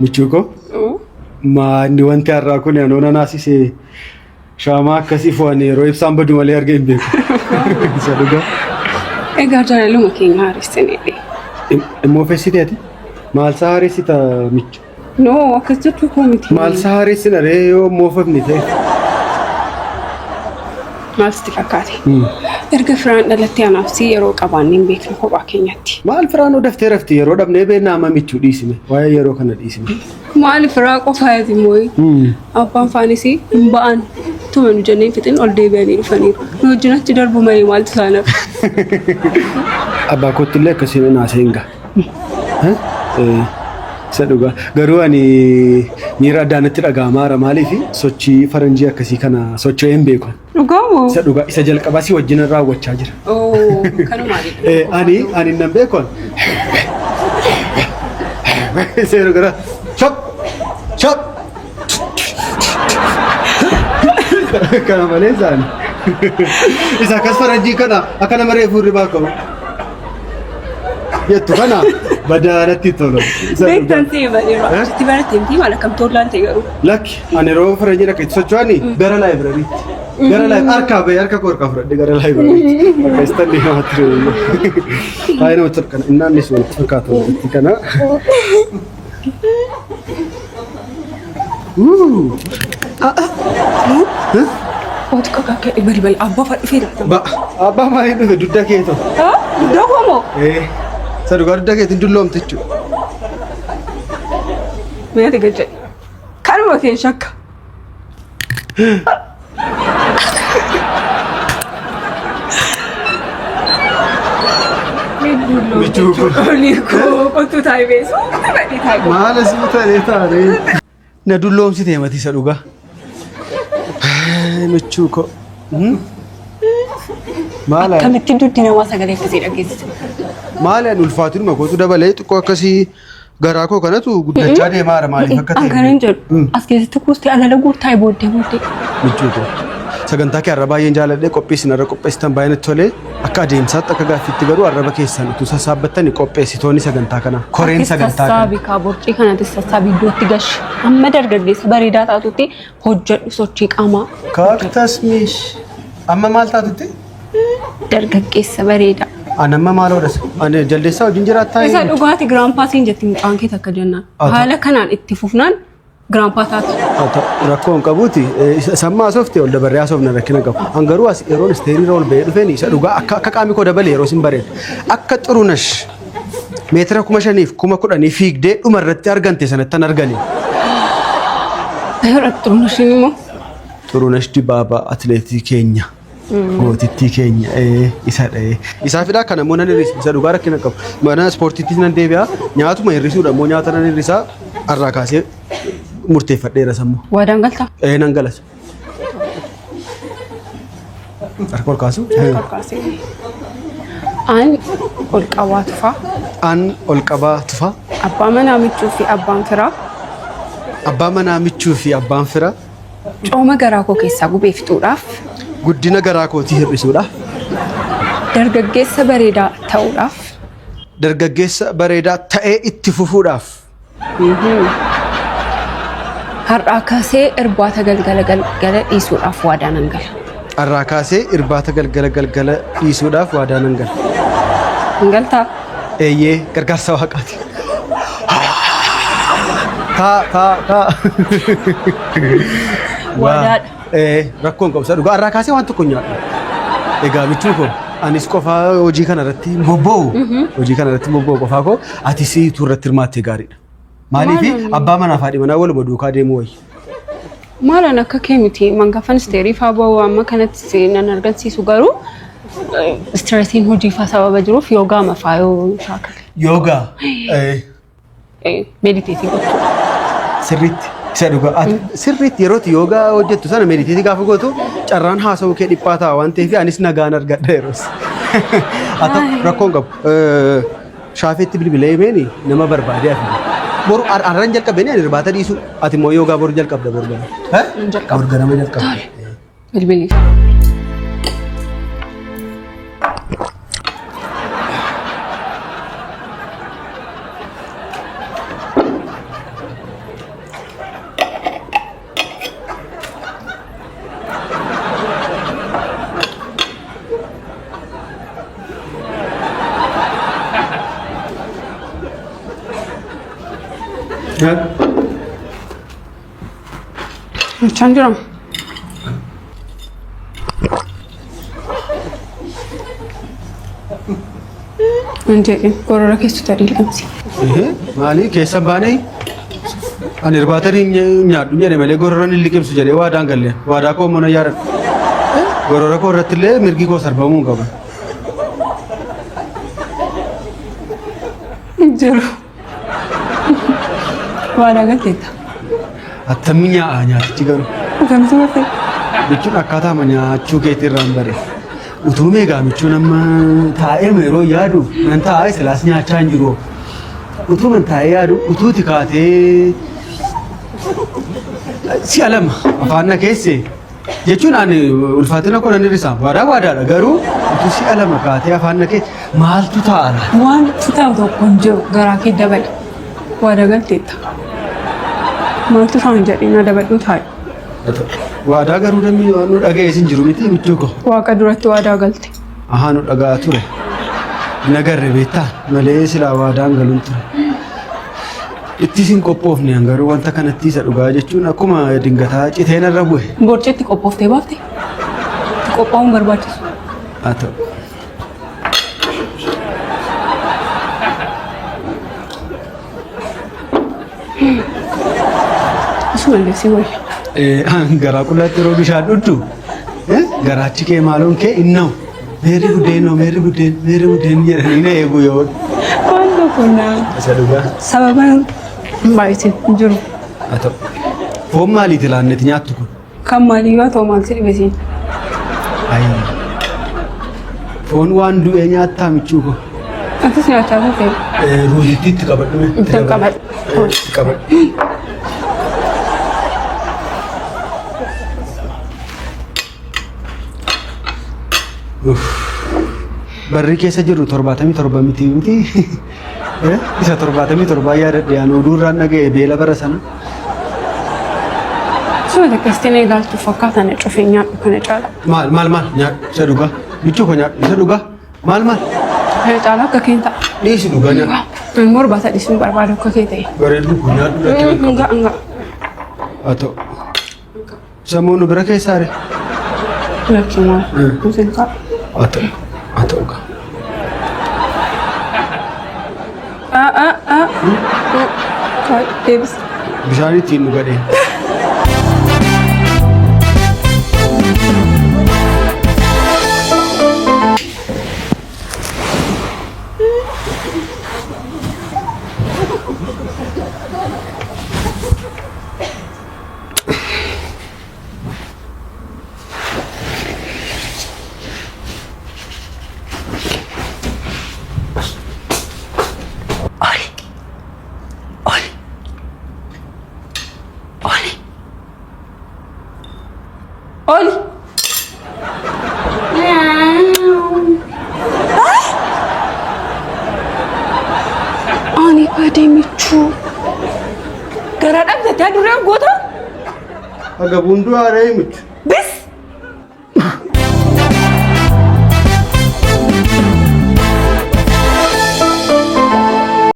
Michuu koo maanni wanti har'aa kun anoo nanaasise shaamaa akkasii fo'an yeroo ibsaan badu malee argee hin beeku. Isa dhugaa. Egaa jaalaluma keenya haaressine. Immoo feessite ati? Maal isaa haaressita michu? No, akkas jechuu koo miti. Maal isaa haaressina ree yoo moofafni ta'e? Maal sitti fakkaate? Erga firaan dhalattee anaaf si yeroo qabaanne hin beeknu kophaa keenyatti. Maal firaan daftee rafti yeroo dhabnee beekna amma michuu dhiisime. Waa'ee yeroo kana dhiisime. Maali firaa qofaati immoo abbaan faanis hin ba'an tuma nu jennee fixin ol deebi'anii dhufaniiru. Nu wajjin achi darbu malee maaltu isaan hafe? Abbaa kootti illee akkasiin naasee hin ga'a. Isa dhugaa. Garuu ani miira addaa natti dhaga'amaa jira maaliif sochii faranjii akkasii kana socho'ee hin beeku. Dhugaa moo? Isa dhugaa isa jalqabaa si wajjin raawwachaa jira. Oo, kanumaa Ani nan beeku. Seera gara chop chop. Kana malee isaan. Isa akkas faranjii kana akka nama reefuu hirribaa qabu. Jettu kana badaa natti tola. Isa dhugaa. Beektan ta'e bareedu. Achitti baratte miti maal akkam tollaan ta'e garuu. Lakki ani yeroo faranjii akka itti socho'ani gara laayibrariitti. Gara laayib harkaa bahee harka koo harkaa fudhadhe gara laayibrariitti. Akka isaan deemaa ture. Baay'ee namatti tola kana innaannis wanti fakkaatu wanti kana. Waati kakka balbal abbaa fa'aa dhufee laata? Ba abbaa maaliin dhufe dugda kee ta'u. Dugda koo moo? Isa dhugaa dugda keetiin dulloomte jechuudha. Meeti gad jedhe. Kanuma kee shakka. Michuu koo. Olii koo kottu taa'ee beesu. Badii taa'ee. Maal asii ta'ee taa'ee. Na dulloomsite mati isa dhugaa. Michuu koo. Maal Akkamitti dugdi namaa sagalee akkasii dhageessisa? maal ani ulfaatinuma kootu dabalee xiqqoo akkasii garaa koo kanatu guddachaa deemaa jira maaliif akka An kana hin jedhu. As keessatti kuustee alala guurtaa booddee booddee. Michuu koo. Sagantaa kee har'a baay'een jaaladhe qophii isin har'a qopheessitan baay'ee natti tolee akka adeemsaatti akka gaaffiitti garuu arraba keessan utuu sassaabbattani qopheessitoonni sagantaa kanaa koreen sagantaa kanaa. Sassaabi kaa borcii kanatti sassaabi iddootti gashi. Amma dargaggeessa bareedaa taatutti hojjedhu sochii qaamaa. Kaaktas miish. Amma maal taatutti? Dargaggeessa bareedaa. Ani amma maal oodhas? Ani jaldeessaa wajjin jiraattaa? Isa dhugaati giraampaa siin jetti mucaan kee takka jennaan. Haala kanaan itti fufnaan giraampaa taatu. Rakkoo hin qabuuti. Samma haasofte ol dabarree haasofna rakkina qabu. An garuu as yeroon isteeriirra ol ba'ee dhufeen isa dhugaa akka akka qaamni koo dabale yeroo isin bareedu. Akka xurunash meetira 5,000f 10,000 fiigdee dhuma irratti argante sanatti an argani. Yeroo xurunashiin immoo Xurunash Dibaabaa atileetii keenya. Gootittii keenya isa dha'ee. Isaafidhaa kana immoo nan hir'isa. Isa dhugaa rakkina qabu. Mana ispoortiittis nan deebi'a. Nyaatuma hir'isuudha immoo nyaata nan hir'isa. Har'aa kaasee murteeffadheera sammuu. Waadaan galtaa? Nan galas. Harka ol kaasu. Harka ol kaasee. An ol qabaa tufaa. An ol qabaa tufaa. Abbaa manaa michuu fi abbaan firaa. Abbaa manaa michuu fi abbaan firaa. Cooma garaa koo keessaa gubee fixuudhaaf. Guddina garaa kootii hir'isuudhaaf. Dargaggeessa bareedaa ta'uudhaaf. Dargaggeessa bareedaa ta'ee itti fufuudhaaf. Har'aa kaasee irbaata galgala galgala dhiisuudhaaf waadaa nan gala. Har'aa kaasee irbaata galgala galgala dhiisuudhaaf waadaa nan gala. Hin galtaa? Eeyyee gargaarsa waaqaati. Taa taa taa. Waadaadha. Rakkoo hin qabu. Isa dhugaa har'aa kaasee waan tokko hin nyaadhu. Egaa michuu koo anis qofaa hojii kana irratti hin bobba'u. Hojii kana irratti hin bobba'u qofaa koo atis utuu irratti hirmaattee gaariidha. Maaliif abbaa manaa fi haadhi manaa waluma duukaa deemuu wayya. Maalaan akka kee miti mangafan isteerii faa ba'uu amma kanatti nan argamsiisu garuu stressiin hojii faa sababa jiruuf yoogaa mafaa yoo shaakale. Yoogaa. Meditate gochuudha. Sirriitti. Isa dhugaa. Ati sirriitti yeroo ati yoogaa hojjettu sana meditate gaafa gootu carraan haasa'uu kee dhiphaa ta'a waan ta'eef anis nagaan argadha yeroos. Haa ta'u rakkoo hin qabu. Shaafeetti bilbilee himeeni nama barbaadee hafe. Boru har'an jalqabee ani irbaata dhiisu ati immoo yoogaa boru jalqabda boru ganama. Jalqaba. Boru ganama jalqabda. Bilbilli. Nyaadhu. Nyaachaan jira. Hin jedhin gorora keessu tarii liqimsi. Maali keessa baanee ani irbaata nyaadhu jedhe malee gorora hin liqimsu jedhee waadaan galle waadaa koo immoo na yaadadhu. Gorora koo irratti illee mirgi koo sarbamuu hin qabu. Hin jiru. Waadaa galteetta. Attammi nyaa'aa nyaatichi garuu. Akkamtu bartee? Jechuun akkaataa nyaachuu keetii irraan bare. Utuu meegaa michuun amma taa'ee yeroo yaadu nan taa'ee silaas nyaachaa hin jiru. Utuu man taa'ee yaadu utuuti kaatee si'a lama afaan na keesse jechuun ani ulfaatina koo nan hir'isa. Waadaa waadaadha garuu utuu si'a lama kaatee afaan na keesse maaltu ta'a laata? Wanti ta'u tokko hin jiru garaa kee dabali. Waadaa galteetta. Maaltu ta'an jedhee na dabadhuu taa'i. Waadaa garuu namni waan nu dhaga'e sin jiru miti michuu koo. Waaqa duratti waadaa galte. Ahaa nu dhaga'aa ture. Nagarre beektaa malee silaa waadaan galuun ture. Itti sin qophoofne an garuu wanta kanatti isa dhugaa jechuun akkuma dingataa citeen irra bu'e. Borceetti qophooftee baafte? Itti qophaa'uun barbaachisu. Haa ta'u. Isumallee si wayya. Garaa qullaatti yeroo bishaan dhugdu garaachi kee maaloon kee inna'u. Meerri buddeen meerri buddeen meerri buddeen jedhanii na eegu yoo. Waan tokko naa. Isa dhugaa. Sababa hin baay'isin hin jiru. Haa ta'u. Foon maaliiti laanneti nyaattu kun? Kan maaliyyuu haa ta'u maalti dhibesiin. Ayi. Foon waan du'ee nyaattaa michuu koo. Atis nyaachaa turte. Ruuzitti itti qabadhu. Itti qabadhu. Itti qabadhu. Barri keessa jirru 77 miti miti. Isa 77 yaadadhe ani oduu irraan dhaga'e beela bara sana. Suma takkastiin eegaaltu fakkaata na cufee nyaadhu kana caala. Maal maal maal nyaadhu isa dhugaa. Michuu koo nyaadhu isa dhugaa. Maal maal Kana caala akka kee ta'a. Dhiisi dhugaa nyaadhu. Ani morbaata dhiisuun barbaadu akka kee ta'e. Bareedduu koo nyaadhu rakkina hin qabu. Nga nga. Haa ta'u. Sammuu nu bira keessaa ree. Lakki maal. Musin kaa. Haa ta'u. Haa ta'u gaa. Ah ah ah. Kaa deebis. Bishaan ittiin nu gadhee. Oli. Oli. Oli. Oli. Ani badee michuu. Garaa dhabdatee adurree goota? Agabuun du'aa ree michu. Bis!